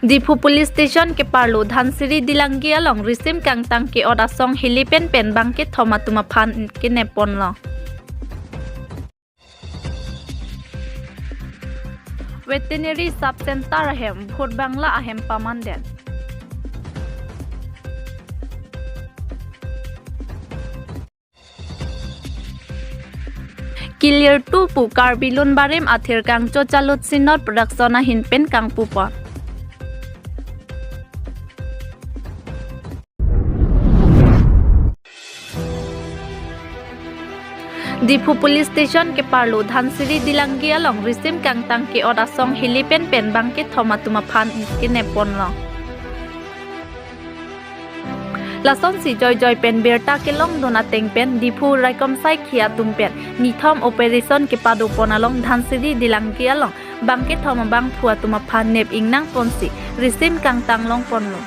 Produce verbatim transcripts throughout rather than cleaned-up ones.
Diphu Police Station keparlo Dhansiri Dilanggi along risim kangtang ke-ot asong hili pen pen bang kethom atum aphan kenep ponlo. Veterinary Sub Center ahem Bhut Bangla ahem pamandet. Kilir tu pu Karbi Lun Barim athir kangcho Chalut Sinot Production ahin pen kangpu pon. Diphu Police Station keparlo Dhansiri Dilanggi along risim kangtang ke-ot asong hili pen pen bang kethom atum aphan kenep ponlo. Lasonsi joijoi pen birta kelongdun ateng pen Diphu raikom saikhi atum pen nithom operation kepado pon along Dhansiri Dilanggi along bang kethom abangphu atum aphan nep ingnang ponsi risim kangtang long ponlo.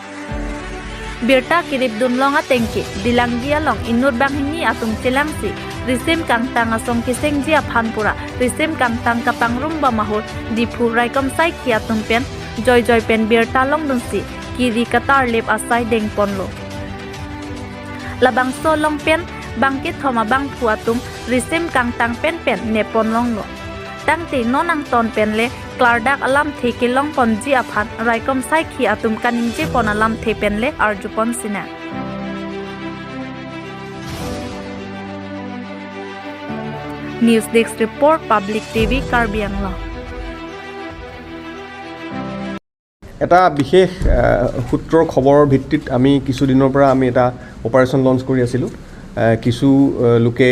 Birta keripdun long ateng ke Dilanggi along inut banghini atum chelangsi risim kangtang asong kesengji aphan pura risim kangtang kapangrum bom ahut Diphu raikom saikhi atum pen joijoi pen birta longdunsi kiri katarlip asai deng ponlo. Labangso along pen bang kethom abangphu atum risim kangtang pen pen nep pon longlo. Tangte non angton pen le klardak alamthe kelong ponji aphan raikom saikhi atum kaningje pon alamthe pen le arju pon sinang. News Desk Report, Public T V, Karbi Anglong. এটা বিশেষ, আহ, সূত্ৰৰ খবৰৰ ভিত্তিত আমি কিছুদিনৰ পৰা আমি এটা অপাৰেশ্যন লঞ্চ কৰি আছিলোঁ। আহ, কিছু, আহ, লোকে,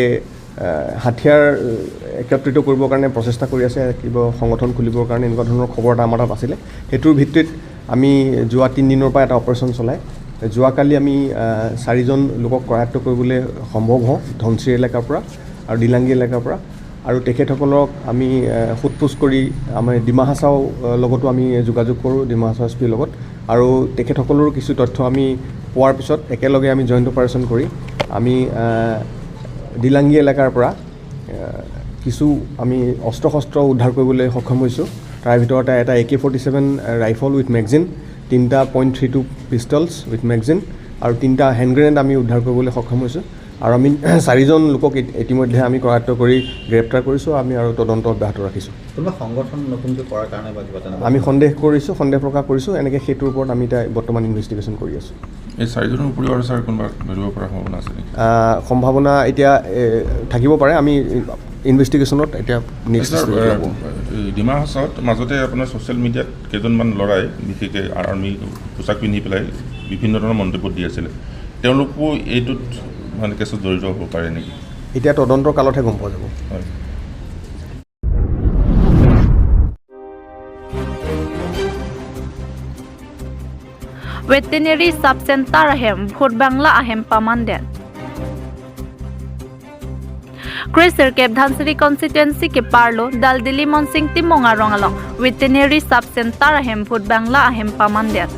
আহ, হাথিয়াৰ, আহ, একত্ৰিত কৰিবৰ কাৰণে প্ৰচেষ্টা কৰি আছে, কিবা সংগঠন খুলিবৰ কাৰণে, এনেকুৱা ধৰণৰ খবৰ এটা আমাৰ তাত আছিলে। সেইটোৰ ভিত্তিত আমি যোৱা তিনিদিনৰ পৰা এটা অপাৰেশ্যন চলাই, যোৱাকালি আমি, আহ, চাৰিজন লোকক কৰায়ত্ব কৰিবলৈ সম্ভৱ হওঁ, ধনশিৰি এলেকাৰ পৰা আৰু ডিলাংগি এলেকাৰ পৰা। আৰু তেখেতসকলক আমি, আহ, সোধ পোছ কৰি আমাৰ ডিমা হাছাও, আহ, লগতো আমি যোগাযোগ কৰোঁ, ডিমা হাছাও এছ পিৰ লগত। আৰু তেখেতসকলৰো কিছু তথ্য আমি পোৱাৰ পিছত একেলগে আমি জইণ্ট অপাৰেশ্যন কৰি আমি, আহ, ডিলাংগি এলেকাৰ পৰা, আহ, কিছু আমি অস্ত্ৰ শস্ত্ৰ উদ্ধাৰ কৰিবলৈ সক্ষম হৈছোঁ। তাৰ ভিতৰতে এটা A K forty seven rifle with magazine, তিনিটা point three two pistols with magazine আৰু তিনিটা হেণ্ড গ্ৰেনেড আমি উদ্ধাৰ কৰিবলৈ সক্ষম হৈছোঁ। আৰু আমি চাৰিজন লোকক ইত-, ইতিমধ্যে আমি কৰায়ত্ব কৰি গ্ৰেপ্তাৰ কৰিছোঁ। আমি আৰু তদন্ত অব্যাহত ৰাখিছোঁ। কোনোবা সংগঠন নতুনকৈ কৰাৰ কাৰণে বা কিবা তেনেকুৱা? আমি সন্দেহ কৰিছোঁ, সন্দেহ প্ৰকাশ কৰিছোঁ। এনেকৈ সেইটোৰ ওপৰত আমি এতিয়া বৰ্তমান ইনভেষ্টিগেশ্যন কৰি আছোঁ। এই চাৰিজনৰ উপৰিও আৰু ছাৰ কোনোবা ধৰিব পৰা সম্ভাৱনা আছে নেকি? আহ, সম্ভাৱনা এতিয়া, এ, থাকিব পাৰে। আমি ইনভেষ্টিগেশ্যনত এতিয়া নেক্সট ছাৰ, ষ্টেপ এ, ল'ব। এই ডিমা হাছাওত মাজতে আপোনাৰ ছ'চিয়েল মিডিয়াত কেইজনমান ল'ৰাই, বিশেষকৈ আৰ্মি পোছাক পিন্ধি পেলাই বিভিন্ন ধৰণৰ মন্তব্য দি আছিলে। তেওঁলোকো এইটোত মানে কেছত জড়িত হ'ব পাৰে নেকি? এতিয়া তদন্তৰ কালতহে গম পোৱা যাব। হয়। Veterinary Sub Center ahem Bhut Bangla ahem pamandet. Kre sirkep Dhansiri constituency keparlo Daldili Monsing Timung arong along Veterinary Sub Center ahem Bhut Bangla ahem pamandet.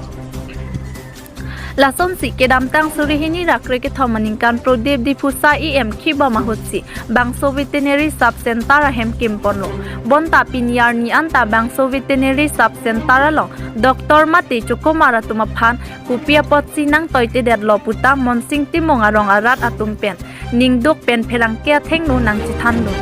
Lasonsi kedamtang suri hini ra kre kethom aningkan Prodip Diphusa E M khibom ahutsi bangso Veterinary Sub Center ahem kimponlo. Bonta pini arni anta bangso Veterinary Sub Center along doctor mate chokomar atum aphan kopi apotsi nangtoitedetlo puta Monsing Timung arong arat atum pen ningduk pen pherangke athengno nangchethandun.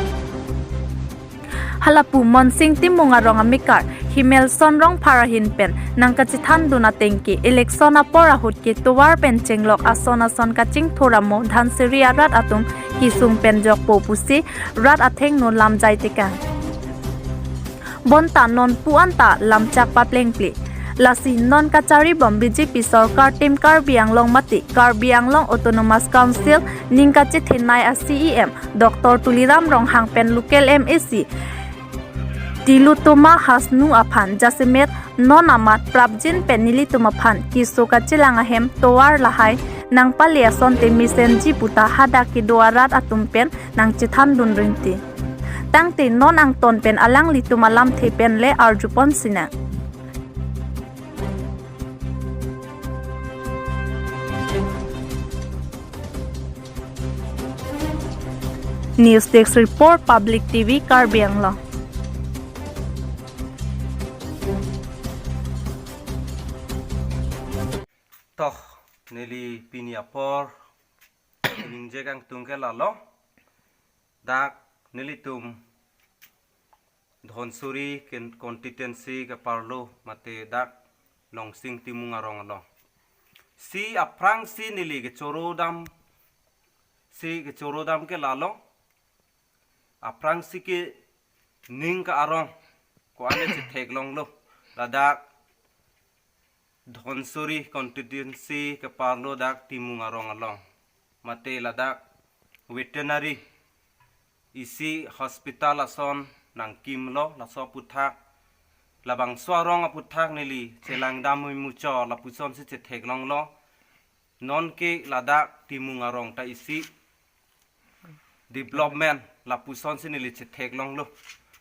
Halapu Monsing Timung arong amekar Himelson Rongphar ahin pen nangkachethandun ateng ke election apor ahut ke tovar pen chenglok ason ason kachingthur amo Dhansiri arat atum kesung pen jokpo pusi rat athengno lamjai tekang. Bonta nonpu anta lamchak paplengple. Lasi non kacharibom B J P sorkar tim Karbi Anglong mate Karbi Anglong Autonomous Council ning kachethenei a C E M Doctor Tuliram Ronghang pen local M A C Tilottama Hasnu aphan jasemet non amat prapjin pen nelitum aphan keso kachelang ahem tovar lahai nangpale asonte mesenji puta hadak kedo arat atum pen nangchethandun rinti. Tangte non angton pen alanglitum alamthe pen le arjupon sinang. News Desk Report, Public T V, Karbi Anglong. Toh, neli pini apor ningje kangtung ke lalo. Dak nelitum Dhansiri ken-, constituency keparlo mate dak Longsing Timung arong along. Si aphrangsi neli kechoro dam, si kechoro dam ke lalo. Aphrangsi ke ning ke arong ko-an le chetheklonglo. Ladak Dhansiri constituency keparlo dak Timung arong along. Mate ladak veterinary isi hospital ason nangkimlo laso aputhak. Labangso arong aputhak neli chelangdam mucho lapusonsi chetheklonglo. Non ke ladak Timung arong ta isi development lapusonsi neli chetheklonglo.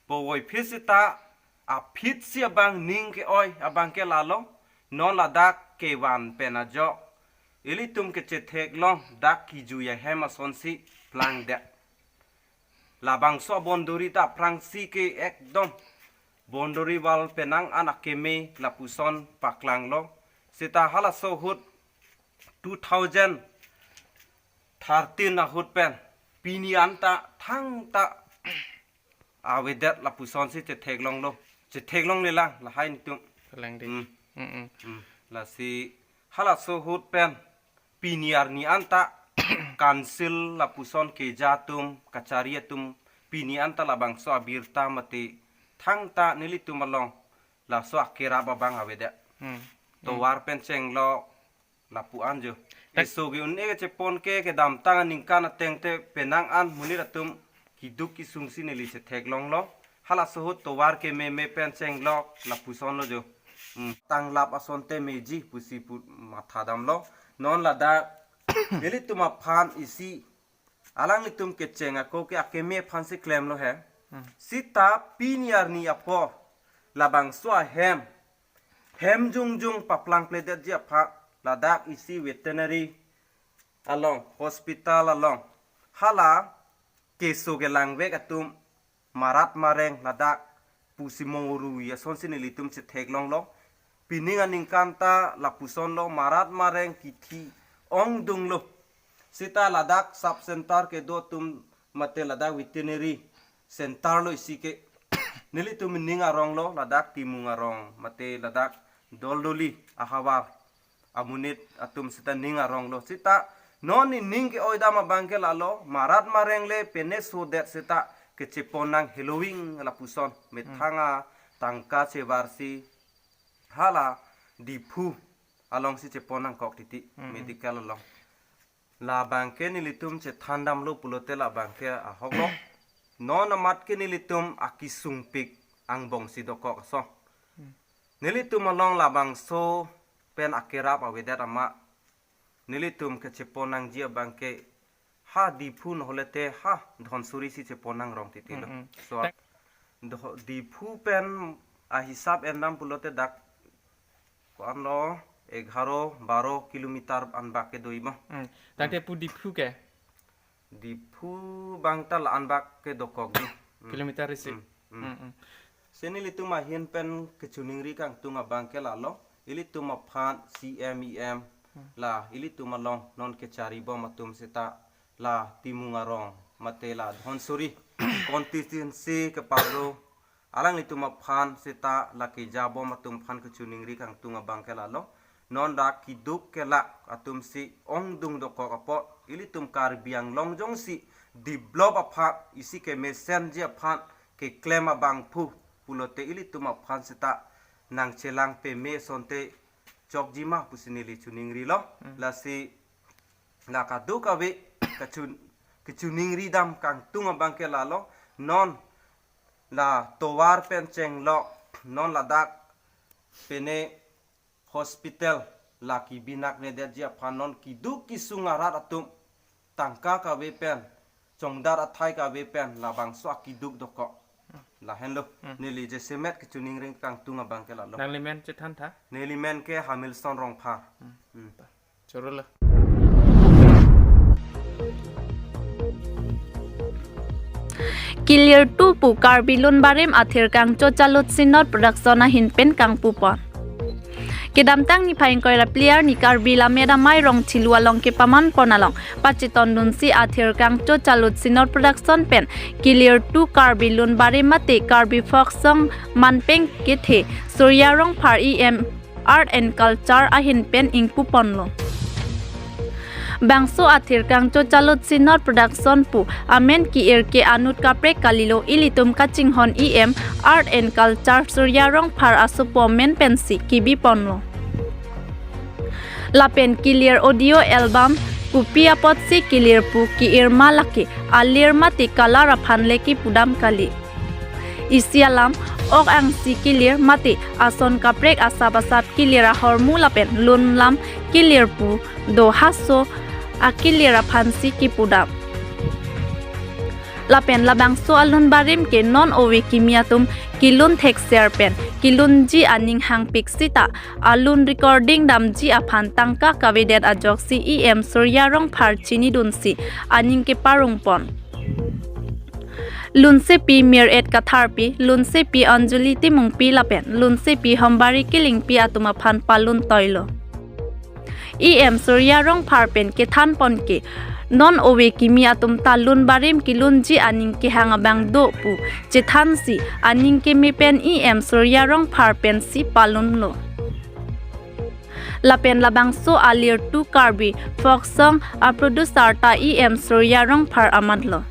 Puvoiphit seta aphitsi abang ning ke-oi abang ke lalo. Non ladak kevan pen ajok ilitum kechetheklong dak kijui ahem asonsi plangdet. Labangso boundary ta aphrangsi ke ekdom boundary wall penang an akeme lapuson paklanglo. Seta halaso ahut two thousand thirteen ahut pen pini anta thangta avedet lapusonsi chetheklonglo. Chetheklongle lang lahai netum. Kalang di. Hmm. Mm-mm. Hmm. Lasi halaso ahut pen pini arni anta council lapuson keja atum, kachari atum, pini anta labangso abirta mate thangta nelitum along laso akerap abang avedet. Hmm. Tovar pen chenglok lapu-an jo. Tak- Keso ke-un-e kechepon ke kedamtang aningkan ateng te penang an monit atum keduk kesungsi neli chetheklonglo. Halaso ahut tovar kememe pen chenglok lapusonlo jo. Hmm. Tanglap asonte meji pusi pu mathadamlo. Non ladak nelitum aphan isi alanglitum kecheng ako ke akeme aphansi klemlo he. Hmm. Seta pini arni apor labangso ahem hem jongjong paplangpledetji aphan ladak isi veterinary along, hospital along, hala keso kelangvek atum marat mareng ladak pusi mongurui asonsi nelitum chetheklonglo. Pining aningkan ta lapusonlo, marat mareng kithi ongdunglo. Seta ladak sub center kedo atum mate ladak veterinary center lo isi ke. Nelitum ning aronglo, ladak Timung arong mate ladak Doldoli ahavar amonit atum seta ning aronglo. Seta non nening ke-oi dam abang ke lalo, marat mareng le pine sodet seta kechepon nang heloving lapuson. Methang atangka chevarsi hala Diphu alongsi chepon nangkok titi. Hmm. Medical along. Labang ke nelitum chethandamlo pulote labang ke ahoklo. Non amat ke nelitum akesungpik angbongsi dokok aso. Hmm. Nelitum along labangso pen akerap avedet amat nelitum kechepon nangji abang ke ha Diphu nohole te ha Dhansiri si chepon nangrong titilo. Mm-mm. So, tak- Dho-, Diphu pen ahisap endam pulote dak ko-anlo egharo baro kilometer anbak kedo imo. Hmm. Tangte pu Diphu ke? Diphu abang ta la-anbak ke dokok di. Hmm. Kilometer isi. Hmm, hmm. Hmm, hmm. Si nelitum ahin pen kechiningri kangtung abang ke lalo, ilitum aphan C M, E M, hmm, la ilitum along non kecharibom atum seta la Timung arong mate la Dhansiri constituency keparlo alanglitum aphan seta la kejabom atum aphan kechiningri kangtung abang ke lalo. Non dak keduk kelak atumsi ongdung dokok apot ilitum Karbi Anglong jongsi develop aphan isi kemesenji aphan keklem abangphu pulote ilitum aphan seta nangchelang peme asonte chokjima pusi neli chiningrilo. Hmm. Lasi la kadokave kechun-, kechiningri dam kangtung abang ke lalo, non la tovar pen chenglok, non ladak pine hospital la kebi naknedetji aphan non keduk kesung arat atum tangka kave pen, chongdat athai kave pen labangso akeduk dokok. Lahenlo. Hmm. Neli jasemet kechiningri kangtung abang ke lalo. Nanglimen chethan tha? Nelimen ke Hamilson Rongphar. Hmm. Hmm. Chorolo. Clear two pu Karbi Lun Barim athir kangcho Chalot Sinot Production ahin pen kangpupon. Kedamtang niphai ingkoi ra phli arni Karbi Lammet Amei Rongchelu along kepaman pon along pachetondunsi Athir Kangcho Chalutsi North Production pen Kilir two Karbi Lun Barim mate Karbi Folk Song manpeng kethe Surya Rongphar E M Art and Culture ahin pen ingpu ponlo. Bangso Athir Kangcho Chalutsi North Production pu amen ki-ir ke anut kaprek kalilo, ilitum kachinghon E M Art and Culture Surya Rongphar asopo amen pensi kebi ponlo. Lapen Kilir audio album kopi apotsi kilir pu ki-ir ma, lake alir mate color aphan le kipudam kali. Isi alam, ok angsi kilir mate ason kaprek asap asap kilir ahormu lapen lun lam kilir pu do, halaso akilir aphansi kipudam. Lapen labangso alun barim ke non ove kimi atum kelun thekser pen kelunji aning hangpik sita alun recording damji aphan tangka kavedet ajoksi E M Surya Rongphar chinidunsi aning keparong pon. Lunsepi Mir-et Katharpi, Lunsepi Anjali Timungpi lapen Lunsepi Hombari Killingpi atum aphan palun toilo. E M Surya Rongphar pen kethan pon ke non ove kimi atum ta lun barim kelunji aning kehang abang do pu chethansi aning keme pen E M Surya Rongphar pensi palunlo. Lapen labangso Alir two Karbi Folk Song a producer ta E M Surya Rongphar amatlo.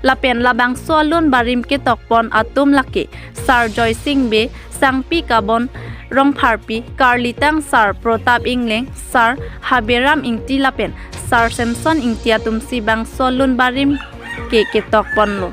Lapen labangso alun barim ketok pon atum lake Sar Joysing Bey, Sangpi Kabon Rongpharpi, Karlitang Sar Protap Ingleng, Sar Haberam Ingti lapen Sar Samson Ingti atumsi bangso alun barim ke ketok ponlo.